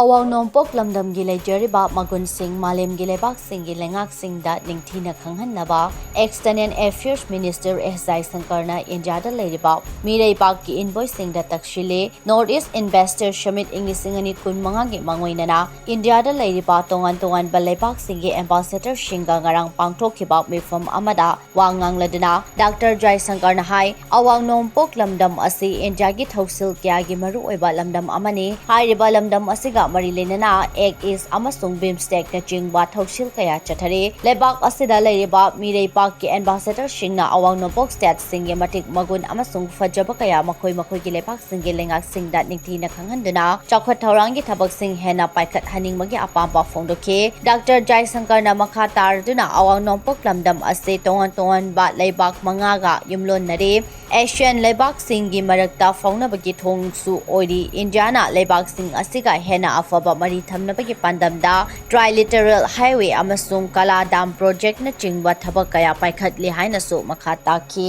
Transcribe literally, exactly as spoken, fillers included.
ꯑꯋꯥꯡ ꯅꯣꯡꯄꯣꯛ ꯂꯝꯗꯝꯒꯤ ꯂꯩꯖꯔꯤꯕ ꯃꯒꯨꯟꯁꯤꯡ ꯃꯥꯂꯦꯝꯒꯤ ꯂꯩꯕꯥꯛꯁꯤꯡꯒꯤ ꯂꯩꯉꯥꯛꯁꯤꯡꯗ ꯅꯤꯡꯊꯤꯅ ꯈꯪꯍꯟꯅꯕ External Affairs Minister S ꯖꯥꯏꯁꯪꯀꯔꯅ ꯏꯟꯗꯤꯌꯥꯗ ꯂꯩꯔꯤꯕ ꯃꯤꯔꯩꯕꯥꯛꯀꯤ ꯏꯟꯚꯣꯏꯁꯤꯡꯗ ꯇꯛꯁꯤꯜꯂꯤ꯫ North East Investor Summit ꯏꯪ ꯂꯤꯁꯤꯡ ꯑꯅꯤ ꯀꯨꯟ ꯃꯉꯥꯒꯤ ꯃꯥꯡꯑꯣꯏꯅꯅ ꯏꯟꯗꯤꯌꯥꯗ ꯂꯩꯔꯤꯕ ꯇꯣꯉꯥꯟ ꯇꯣꯉꯥꯟꯕ ꯂꯩꯕꯥꯛꯁꯤꯡꯒꯤ ꯑꯦꯝꯕꯥꯁꯦꯗꯔꯁꯤꯡꯒ ꯉꯔꯥꯡ ꯄꯥꯡꯊꯣꯛꯈꯤꯕ ꯃꯤꯐꯝ ꯑꯃꯗ ꯋꯥ ꯉꯥꯡꯂꯗꯨꯅ ꯗꯥꯛꯇꯔ ꯖꯥꯏꯁꯪꯀꯔꯅ ꯍꯥꯏ, ꯑꯋꯥꯡ ꯅꯣꯡꯄꯣꯛ ꯂꯝꯗꯝ ꯑꯁꯤ ꯏꯟꯗꯤꯌꯥꯒꯤ ꯊꯧꯁꯤꯜ ꯀꯌꯥꯒꯤ ꯃꯔꯨꯑꯣꯏꯕ ꯂꯝꯗꯝ ꯑꯃꯅꯤ꯫ ꯍꯥꯏꯔꯤꯕ ꯂꯝꯗꯝ ꯑꯁꯤꯒ ꯃꯔꯤ ꯂꯩꯅꯅ Act East ꯑꯃꯁꯨꯡ BIMSTECꯅꯆꯤꯡꯕ ꯊꯧꯁꯤꯜ ꯀꯌꯥ ꯆꯠꯊꯔꯤ꯫ ꯂꯩꯕꯥꯛ ꯑꯁꯤꯗ ꯂꯩꯔꯤꯕ ꯃꯤꯔꯩꯕꯥꯛꯀꯤ ꯑꯦꯝꯕꯥꯁꯦꯗꯔꯁꯤꯡꯅ ꯑꯋꯥꯡ ꯅꯣꯡꯄꯣꯛ ꯁ꯭ꯇꯦꯠꯁꯤꯡꯒꯤ ꯃꯇꯤꯛ ꯃꯒꯨꯟ ꯑꯃꯁꯨꯡ ꯐꯖꯕ ꯀꯌꯥ ꯃꯈꯣꯏ ꯃꯈꯣꯏꯒꯤ ꯂꯩꯕꯥꯛꯁꯤꯡꯒꯤ ꯂꯩꯉꯥꯛꯁꯤꯡꯗ ꯅꯤꯡꯊꯤꯅ ꯈꯪꯍꯟꯗꯨꯅ ꯆꯥꯎꯈꯠ ꯊꯧꯔꯥꯡꯒꯤ ꯊꯕꯛꯁꯤꯡ ꯍꯦꯟꯅ ꯄꯥꯏꯈꯠꯍꯟꯅꯤꯡꯕꯒꯤ ꯑꯄꯥꯝꯕ ꯐꯣꯡꯗꯣꯛꯈꯤ꯫ ꯗꯥꯛꯇꯔ ꯖꯥꯏꯁꯪꯀꯔꯅ ꯃꯈꯥ ꯇꯥꯔꯗꯨꯅ ꯑꯋꯥꯡ ꯅꯣꯡꯄꯣꯛ ꯂꯝꯗꯝ ꯑꯁꯤ ꯇꯣꯉꯥꯟ ꯇꯣꯉꯥꯟꯕ ꯂꯩꯕꯥꯛ ꯃꯉꯥꯒ ꯌꯨꯝꯂꯣꯟꯅꯔꯤ꯫ ꯑꯦꯁꯤꯌꯥꯟ ꯂꯩꯕꯥꯛꯁꯤꯡꯒꯤ ꯃꯔꯛꯇ ꯐꯥꯎꯅꯕꯒꯤ ꯊꯣꯡꯁꯨ ꯑꯣꯏꯔꯤ꯫ ꯏꯟꯗꯤꯌꯥꯅ ꯂꯩꯕꯥꯛꯁꯤꯡ ꯑꯁꯤꯒ ꯍꯦꯟꯅ ꯑꯐꯕ ꯃꯔꯤ ꯊꯝꯅꯕꯒꯤ ꯄꯥꯟꯗꯝꯗ trilateral highway ꯑꯃꯁꯨꯡ ꯀꯂꯥ ꯗꯥꯝ ꯄ꯭ꯔꯣꯖꯦꯛꯅꯆꯤꯡꯕ ꯊꯕꯛ ꯀꯌꯥ ꯄꯥꯏꯈꯠꯂꯤ ꯍꯥꯏꯅꯁꯨ ꯃꯈꯥ ꯇꯥꯈꯤ꯫